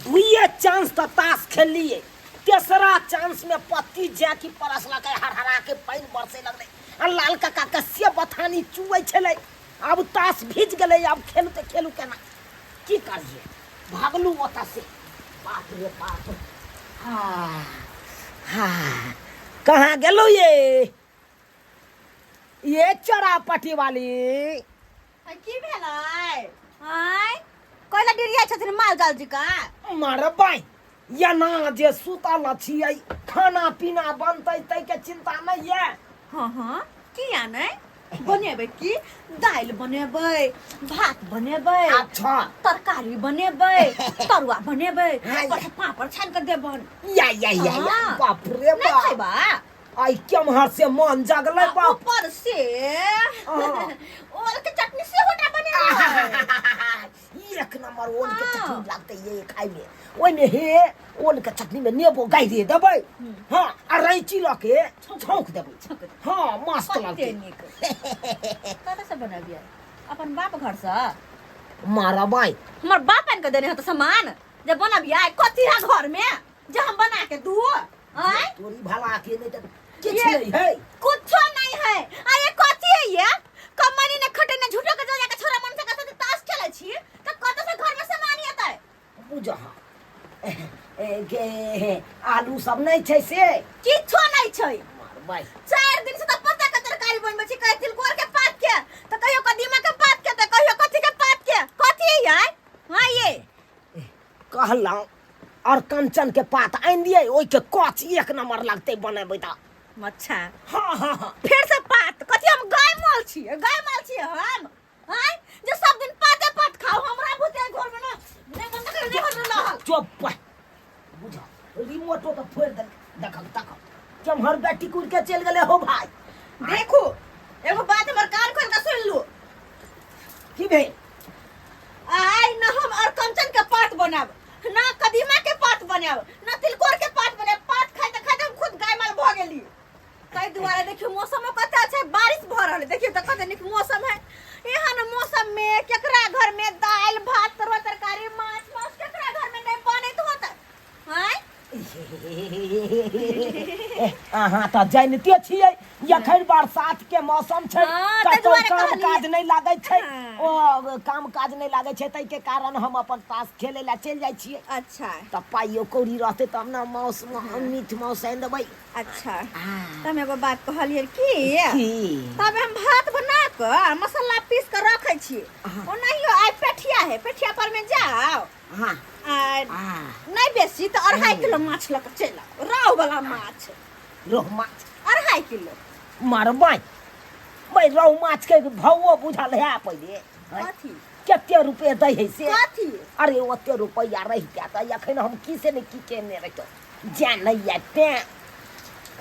दुइये चांस तऽ ताश खेललियै, तेसरा चांस में पत्ती जाकि परसलकै, हरहरा के पानि बरसे लगलै आ लाल काका के से बथानी चुबै छलै। आब ताश भीज गेलै, आब खेलू तऽ खेलू केना, की करियै? भागलू ओतऽ से। बाप रे बाप, हा हा, कहाँ गेलू ये ये चोरा पटी वाली? की भेलै? आँय, कोइला डिरिया छथिन माल जाल जी का? मरबै एना जे सुतल छियै, खाना पीना बनतै ताहिके चिंता नहि ये? हँ हँ, किया नहि बनेबै? की दालि बनेबै, भात बनेबै। तरकारी बनेबै, तरुआ बनेबै। ऊपर से पापड़ छानि कऽ देबन। या या या या। बाप रे नहि बाप। खैबा? आइ केम्हर से मन जगलै आ बाप। ऊपर से ओल के चटनी सेहो टा बनेबै। एक नंबर ओल के चटनी लागतै ये खाय में। ओहिमे हे ओल के चटनी में नेबो गाड़ि देबै, हाँ, आ रैची लऽ के छौंक देबै। छौंक देबै। हाँ, मस्त कते लगतै। नीक। कतऽ से बनबियै? अपन बाप घर से? मारबै। हमर बाप आनि कऽ देने हत सामान जे बनबियै? कथी है घर में जे हम बना के दू? आँय? तोरी भला के नहीं तऽ किछु ये- नहीं है। कुछो नहीं है। आ ये कथी है ये? कमनी ने खटे ने, झूठो के जो जाके छोरा मन से कतऽ ताश खेलै छी तऽ कतऽ से घर में सामान एतै? बुझह गे, आलू सब नहीं छै से? किछो नहीं छै। मारबै। 4 दिन से तऽ पत्ता के तरकारी बनबै छी, कहियो तिलकोर के पात के, तऽ कहियो कदीमा के पात के, तऽ कहियो कथी के पात के। कथी है ये? हाँ, ये कहलहुँ और कंचन के पात आनि दियै, ओहिके कच एक नंबर लगतै बनेबै तऽ। अच्छा। हाँ हाँ हाँ। फिर से पात? कथी हम गाय माल छियै? गाय माल छियै हम, आँय, जे सब दिन पाते पात खाओ? हमरा भूते घर में ना नहि मन तक नहि होत रहल। चुप बुझ, रिमोटो के फोड़ि देल। देखक देखक, केम्हर बेटी कुड़ के चलि गेलै हो भाई। देखू, एगो बात हमर कान खोल के सुन लू। की भेल? आइ न हम और कंचन के पात बनाब, न कदीमा के पात बनाब, न तिलकोर के पात बनाब। पात खाइते खाइते हम खुद गाय माल भऽ गेली। ताहि दुआरे देखियौ, मौसमो कते अच्छा है, बारिश भऽ रहल है। देखियौ तऽ कते नीक मौसम है। एहन मौसम में केकरा घर में दालि भात तरुआ तरकारी माछ मांस केकरा घर में नहीं बनैत होत? आँय? अहाँ तऽ जानिते छियै, एखन बरसात के मौसम छै। ताहि कतौ दुआरे काम कहलियै। काज नहि लागै छै। ओ काम काज नहि लागै छै, ताहिके कारण हम अपन ताश खेलै लए चलि जाइ छियै। तऽ पाइयो कौड़ी रहतै तब ने माउस मीट माउस आनि देबै। अच्छा, तऽ हम एगो बात कहलियै की? की? तब हम भात बना कऽ आ मसाला पीस कऽ रखै छी। ओनाहियो आइ पेठिया है, पेठिया पर में जाओ। आ नहि बेसी तऽ 2.5 किलो माछ लऽ कऽ चलि आउ, राहु वाला माछ। रोहु माछ? 2.5 किलो। मारबै भाइ, रोहु माछ के भावो बुझल है पहिले? कथी? कते रुपए दै है से? कथी? अरे, ओते रुपैआ रहिते तऽ एखन हम की से ने की केने रहितौं। जान नहि यऽ तें।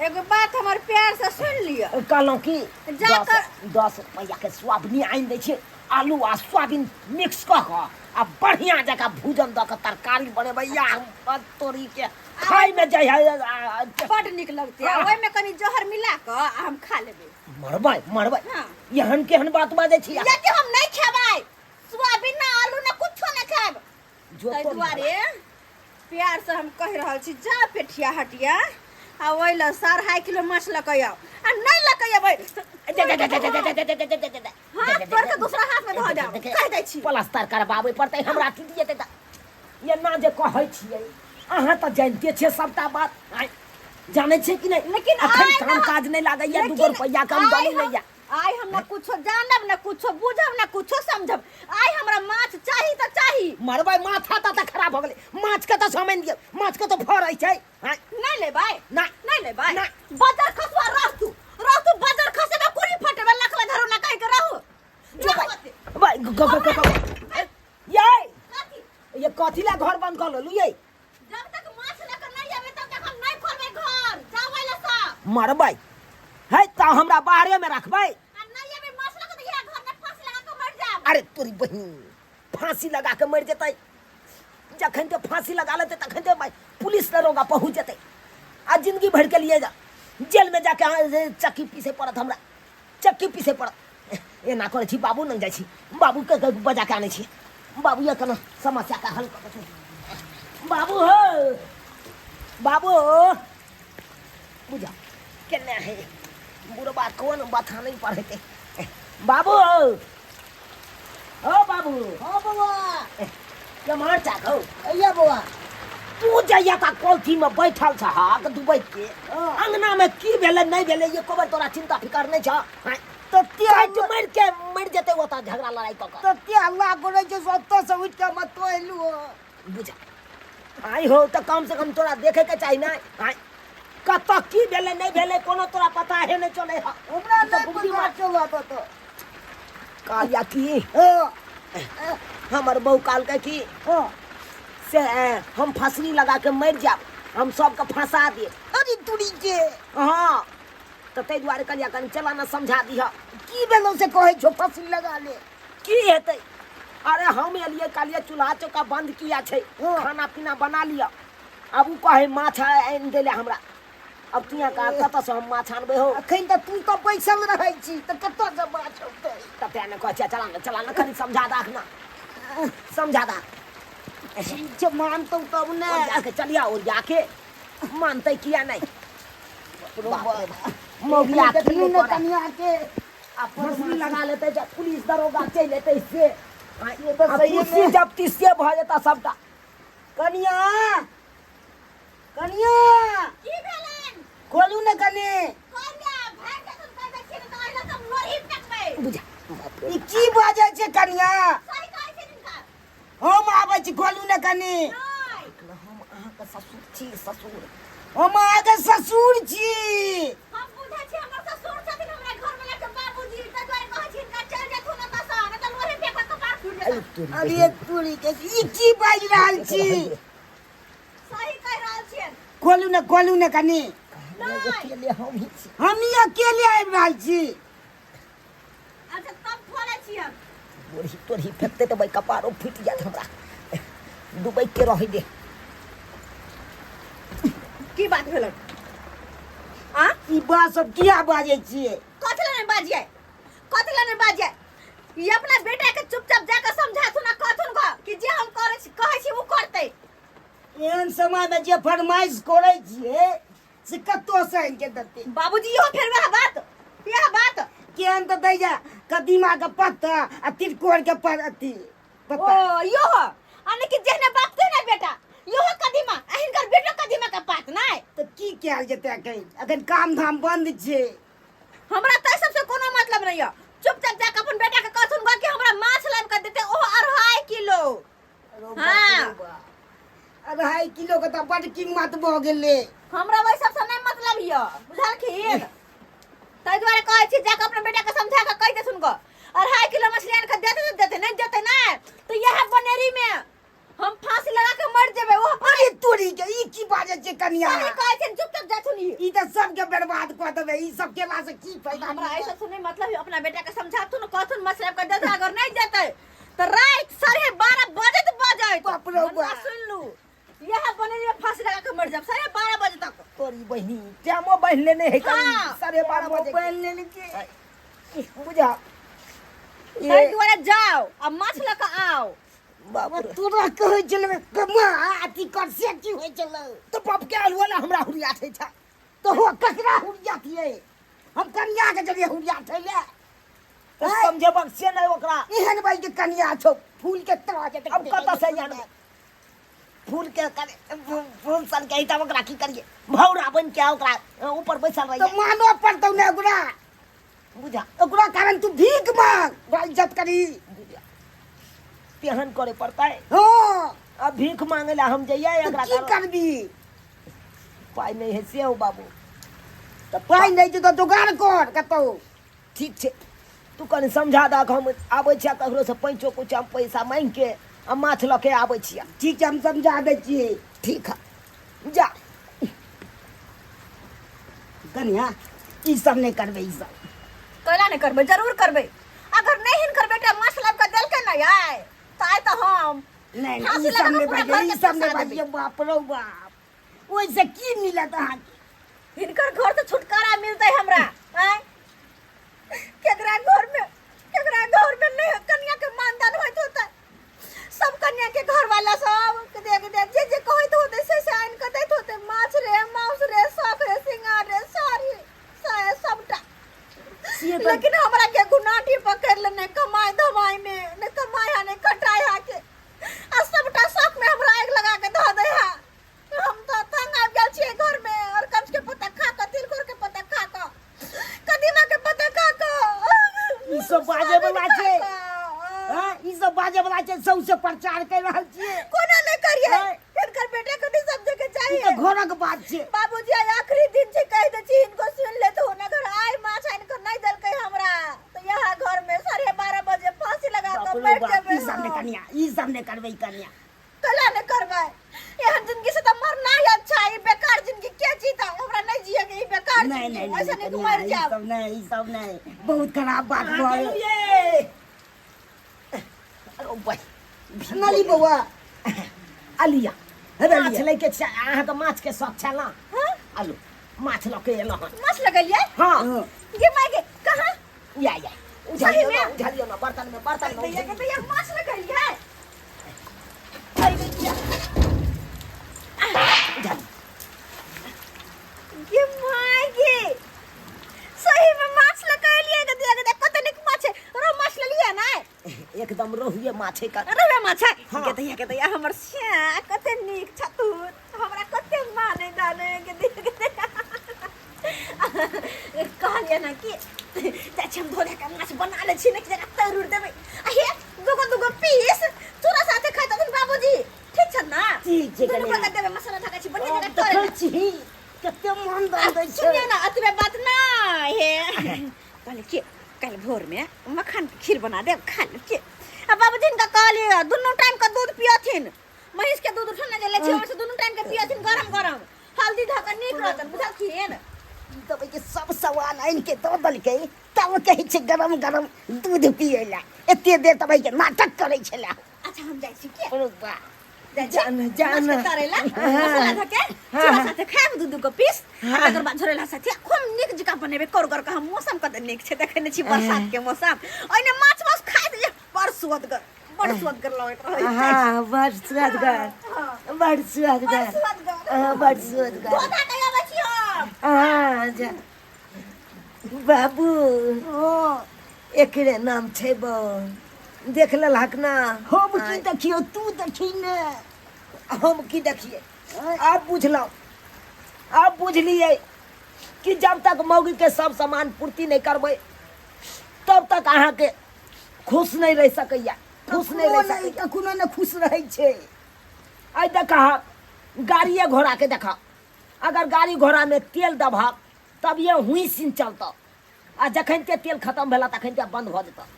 एगो बात हमर प्यार से सुन लिअ। कहलहुँ की, जा दस 10 रुपैआके सोयाबीन आनि दै छियै, आलू आ सोयाबीन मिक्स कऽ कऽ आ बढ़िआँ जकाँ भूजन दऽ कऽ तरकारी बनेबै या तोरी के खायमे जाइ है बड नीक लगतै। आ ओहिमे कनि जहर मिला कऽ आ हम खा लेबै। मरबै मरबै। एहन केहन बात बाजै छी? कियाकि हम नहि खेबै सोयाबीन, ना आलू, ना कुछो नहि खायब। जो ताहि तोरी दुआरे प्यार से हम कहि रहल छी, जा पेठिया हटिया आ ओहि लए 2.5 किलो माछ लऽ कऽ आउ। आ नहि लऽ कऽ अयबै, हाथ तोड़ के दूसरा हाथ में धऽ देब, कहि दै छी। प्लास्टर करबाबै पड़तै हमरा, टूटि जेतै तऽ। एना जे कहै छियै, अहाँ तऽ जानिते छियै सबटा बात। आँय, जानै छियै कि नहि? लेकिन अखन आइ काम काज नहि लागैया, 2 लेकिन रुपैआ के आमदनी आइ नहि हम यऽ। आइ हम न कुछो जानब, न कुछो बुझब, न कुछो समझब। आइ हमरा माछ चाही तऽ चाही। मरबै, माथा तऽ खराब भऽ गेलै। माछ कतऽ सँ आनि दियौ? माछ कतऽ फड़ै छै? आँय? नहीं लेबै? नहि। नहीं लेबै? नहि। बजर खसुआ, रह तू, रह तू। बजर खसेबे, कुरी फटेबे, लखला धरो ना कहि के रहू। जो भाइ, भाइ, ग ग ग ग यै। कथी? ये कथी ला घर बंद कऽ लेलु यै? जब तक माछ लऽ कऽ नहीं आबे तब तक हम नहीं खोलबै घर। जाबै लऽ सब। मरबै है तऽ हमरा बाहरे में रखबै। आ नहीं आबे माछ लऽ कऽ तऽ इएह घर में फांसी लगा कऽ मरि जायब। अरे तोरी बहिन, फांसी लगा के मरि जेतै? जखन ते फांसी लगा लेतै तखन ते भाई पुलिस दरोगा पहुँच जेतै आ जिंदगी भर के लिए जा जेल में जाके अहाँ जे चक्की पीसे पड़त, हमरा चक्की पीसे पड़त। एना करै छी, बाबू लग जाइ छी, बाबूके बजा के आनै छी। बाबू ये केना समस्याके हल कऽ देथिन। बाबू। बाबू हो, बाबू बुझा केने है बुढ़बा, कोन बथानी पर हेतै। बाबू हो, बाबू। हाँ बौआ। केम्हर चाक हौ? अइया बौआ। तू जहिया तक कोलथी में बैठल छहक दुबई के अंगना में की भेलै नहि भेलै एको बेर तोरा चिंता फिकर नहि छह? तऽ काटि मारि के मरि जेतै ओतऽ झगड़ा लड़ाई कऽ कऽ। तते हल्ला करै छै, ओतऽ से उठि कऽ हम एतऽ एलहुँ हँ। बुझा आइ हो तऽ कम से कम तोरा देखे के चाही ने, आइ कतऽ की भेलै नहि भेलै कोनो तोरा पता हे नहि चलै हँ। हमरा तऽ नहि बुद्धि पता मार। चलत ओतऽ। कहलिया की हँ। हमर बहू कहलकै की हँ। से हम फसरी लगा के मरि जायब, हम सबके फंसा देब। अरे तुरी के। हँ, तऽ ताहि दुआरे कहलिया कनि चला ने, समझा दिह। की भेलौ से कहै छौ फसरी लगा ले? की हेतै, अरे हम एलियै, कहलियै चूल्हा चौका बंद किया छै, खाना पीना बना लिअ। आब ओ कहै माछ आनि दै लए हमरा। अब तू यहाँ कहा कतऽसँ हम माछ आनबै हौ? अखन तऽ तू तऽ बैसल रहै छी, तऽ कतऽसँ माछ औतै? तऽ तें ने कहै छियै, चला ने, चला ने, कनि समझा दाख ने, समझा दाख। जे मानतौ तब ने। ओरिया के चलिया, ओरिया के मानतै किया नहि? मौगिया की देखलू ने करे? कनिया के आ फांसी लगा लेतै जब पुलिस दरोगा चलि एतै से से तऽ आ सहिए कुर्सी मे। जब्ती से भऽ जेता सबटा। कनिया, कनिया। की भेलनि? खोलू ने कनि। कन्या भागि जेथुन, कहि दै छियै ने तऽ अहिना तऽ लोरही फेकबै। बुझा बाप रे। ई की बाजै छै कनिया? सही कहै छियनि हिनका। हम आबै छी, खोलू ने कनि। नहि। हम अहाँके ससुर छी, ससुर। हम अहाँके ससुर छी। हम बुझै छी हमर ससुर छथिन, हमरा घरवला के बाबूजी, ताहि दुआरे कहै छी हिनका चलि जेथुन एतऽसँ, नहि तऽ लोरही फेकबै, कपार फूटि अरे जेतनि। तोरी अरे बहिन। तोरी के, ई की बाजि रहल छी? सही कहि रहल छियनि। खोलू ने, खोलू ने कनि। नहि। अकेले हम ही छी। हमही अकेले आबि रहल छी। अच्छा, तब खोलै छी हम। बोरही तोरही फेकते तऽ भाइ कपारो फूटि जायत हमरा, डूबै के रहै दे। की बात भेलै आ? ई बात सब किया बाजै छियै? कथी लए नहि बाजियै? कथी लए नहि बाजियै? ई अपना बेटा के चुपचाप जाके समझाथुन आ कहथुन गो कि जे हम करै छी, कहै छी, ओ करतै। एहन समयमे जे फरमाइश करै छियै से कतऽसँ आनि के देतै? बाबूजी, इहो फेर वएह बात, इएह बात। केहन तऽ दै जा कदीमा के पत्ता आ तिलकोर के पर अथी ओ पत्ता। यो हो, यानी कि जेहने बाप तेहने बेटा। यो हो कदीमा आ हिनकर बेटो कदीमा के पात नहि। तऽ की कयल जेतै? अखन अखन काम धाम बंद छै। हमरा तऽ सबसे कोनो मतलब नहीं है। चुपचाप जाके अपन बेटा के कहथुन गो कि हमरा माछ लाबि के देते, ओहो 2.5 किलो। हाँ। 2.5 किलो के तऽ बड कीमत भऽ गेलै। हमरा ओहि सबसे नहीं मतलब यऽ, बुझलखिन? ताहि दुआरे कहै छी जाके अपना बेटा के समझा के कहि देथुन गो, 2.5 किलो मछली आनि के देते तऽ देते, नहीं देते ना तो यह बनेरी में हम फांसी लगा के मर जेबै। ओहो अरे तोरी के, ई की बाजै छै कनिया? सही कहै छियनि, चुपचाप जाथुन ई। ई तऽ सबके बर्बाद कऽ देबै। ई सब केला से की फायदा? हमरा एहि सबसे नहीं मतलब है। अपना बेटा के समझाथुन, कहथुन मछली आनि के देते। अगर नहीं देते तऽ राति 12:30 बजैत बजैत, बाप रे बाप। सुन लू, यह बनेरी में फांसी लगा के मर जाब 12:30 बजे तक। तोरी बहिनी, टाइमो बढ़ि लेने है। हाँ। 12:30 बजे मोबाइल लेने के बुझा। ताहि दुआरे जाओ आ माछ लऽ कऽ आओ। बाप रे। तोरा कहै छलै कमा अथी कर, से की होइ छलै? तऽ बाप के आलू वाला हमरा हुरिया छै छा। तऽ हो ककरा हुरिया थियै? हम कनिया के जरिए हुरिया थैले। तऽ समझेबक से नहि ओकरा। एहन भाई के कनिया छौ, फूल के तरह के। अब कतऽ से आनबै फूल के? करे फूल सन के तब ओकरा की करिए? भौरा बन के ओकरा ऊपर बैसल तऽ रहिए। मानो पड़तौ ने ओकरा। बुझा। ओकरा कारण तू भीख मांग, ओकरा इज्जत करी। बुझा, तेहन करे पड़तै। हाँ। अब भीख मांगे ला हम जइए? तऽ एकरा की कारण करबी? पाइ नहि है से हो बाबू। तऽ पाइ नहि छै तऽ जोगाड़ कर कतौ। ठीक छै, तू कनि समझा दहक, हम आबै छियै, ककरोसँ पैंचो कुछ हम पैसा मांगि के आ माछ लऽ के आबै छियै। ठीक छै, हम समझा दै छियै। ठीक है, जा। कनिया, ई सब नहि करबै, ई सब। कैला नहि करबै? जरूर करबै। अगर नहीं हिनकर बेटा माछ लाबि कऽ देलकै ने आइ तऽ आइ तऽ हम नहि, फांसी ई सब लगा नहि कऽ पूरा बाजै, घर ई के सब नहि फंसा देबै। बाजियै। बाप रौ बाप, ओहिसँ की मिलत अहाँके? हिनकर घर से छुटकारा मिलतै हमरा। आँय, केकरा घर में, केकरा घर में नहीं कन्या के मानदान होइत होतै? सब कन्या के घर वाला सब के देख देख जे जे कहैत होतै। विचार कर रहल छियै। कोना नहि करियै? नहि। हिनकर बेटा के नहीं समझे के ई चाहिए। तऽ घरक बात छै। बाबूजी, आइ आखिरी दिन छै, कहि दै छी हिनको, सुनि लेत हुन। अगर आइ माछ आनि कऽ नहि देलकै हमरा तऽ यहाँ घर में 12:30 बजे फांसी लगा बाप कऽ रे बैठ बाप, जेबै। ई सब नहि हम। कनिया, ई सब नहि करबै कनिया। कला नहि करबै? एहन जिंदगी से तऽ मरना ही अच्छा है। ई बेकार जिंदगी के जीता? हमरा नहि जिए के ई बेकार नहीं जिंदगी। नहीं ऐसे नहीं नहीं कनिया, मर ई जाब। सब नहीं, ई सब नहीं, बहुत खराब बात भऽ गेल। ये अरे भाई। नली बौआ। अलिया। हे माछ लिया। लैके छै अहाँके, माछ के शौक छल ने? हाँ? आलू माछ लऽ के एलहुँ हन। माछ लगलियै? हाँ। हाँ। ये माय के, कहाँ? या या, उझलियौ सही ने। में? उझलियौ ने, बर्तन में, बर्तन में। भैया के, भैया, माछ लगलियै? अरे भैया। उझल। ये my गे, सही में माछ लगलियै? के दिया के कते नीक माछ है। रो माछ लेलियै ना? एकदम रोहुए माछ है कर। रवे माछ है? हाँ। के दैया, के दैया, हमर श्या कते नीक छथुन, हमरा कते माने दाने। के दैया, के दैया, कहलियै ना कि जाइ छी हम धो के माछ बना लै छी ने, कि जरा तर उर देबै। आ हे, दूगो दूगो पीस चूरा साथे खाइ बाबूजी, ठीक छ ना? ठीक छै। दुनू कनिया। गोटा देबै, मसाला धका छी बढ़िया आब जकाँ तोड़े। देखै छी कते मन दऽ दै छै। सुनियो ना, अतबे बात ना हे, कहले कि काल्हि भोर में मखान के खीर बना देब, खा लेब के। आ बाबूजी हिनका कहलियै, दुनू टाइम के दूध पियथिन, महींस के दूध उठल ने जे लै छी, ओहिसँ दुनू टाइम के पियथिन, गरम गरम हल्दी धऽ कऽ नीक रहतनि, बुझलखिन? तब के सब सवाल आनि के दऽ देलकै, तब कहै छै गरम गरम दूध पियै लए। एते देर तब के नाटक करै छलै। अच्छा, हम जाइ छी के। अरे बा। जाइ छी। जान, जान। माछ के तरैला मसाला धऽ के चूड़ा साथे खायब, दू दू गो पीस। आ तकर बाद झोरेला साथे खूब नीक जकाँ बनेबै करगर के हम। मौसम कते नीक छै, देखै नहि छी बरसात के मौसम? ओहिने माछ मास खाइ जे बड़ सुअदगर, बड़ सुअदगर लगैत रहै छै। हाँ, बड़ सुअदगर। हाँ। बड़ सुअदगर। बड़ सुअदगर। हाँ, बड़ सुअदगर। धो धा के अबै छी हम। हाँ, जा बाबू। एकरे नाम छै बौ, देख लेलहक ना? हम की देखियौ, तू देखी ने। हम की देखिए? आब बुझलहुँ, आब बुझलियै कि जब तक मौगी के सब सामान पूर्ति नहि करबै तब तक अहाँके खुश नहि रहि सकैया, खुश नहि रहि सकैया। कखनो ने खुश रहै छै। आइ देखहक, गाड़िए घोड़ाके देखह, अगर गाड़ी घोड़ामे तेल दबहक तब ये हुई सिन चलतऽ, आ जखन ते तेल खतम भेला तखन ते बंद भऽ जेतऽ।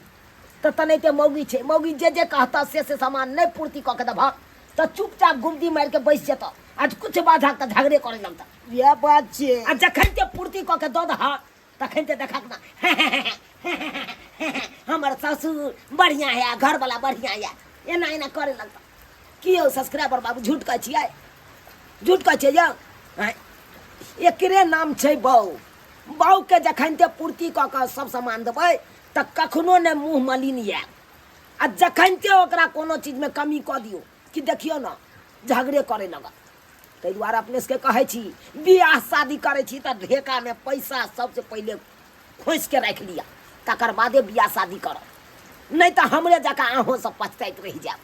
तऽ तनाहिते मौगी छै, मौगी जे जे कहतऽ से से सामान नहि पूर्ति कऽ के देबहक तऽ चुपचाप गुमती मारि के बैस जेतऽ, आ किछु बाजहक तऽ झगड़े करे लगतऽ। इएह बात छै। आ जखन ते पूर्ति कऽ के दऽ दहक तखन ते देखक ना, हमर ससुर बढ़िया है, घरवाला बढ़िया है, एना एना करे लगतऽ। की यौ सब्सक्राइबर बाबू, झूठ कहै छियै? झूठ कहै छियै यौ? आँय? एकरे नाम छै बौ। बौके जखन ते पूर्ति कऽ कऽ सब सामान देबै तऽ कखनो नहि मुँह मलिन आयत, आ जखन ते ओकरा कोनो चीजमे कमी कऽ दियौ कि देखियौ ने झगड़े करे लगत। ताहि दुआरे अपने सबके कहै छी, बियाह शादी करै छी तऽ ढेकामे पैसा सबसँ पहिले खोसिके राखि लिअ, तकर बादे बियाह शादी करब, नहि तऽ हमरे जकाँ अहूँ सब पछताइत रहि जायब।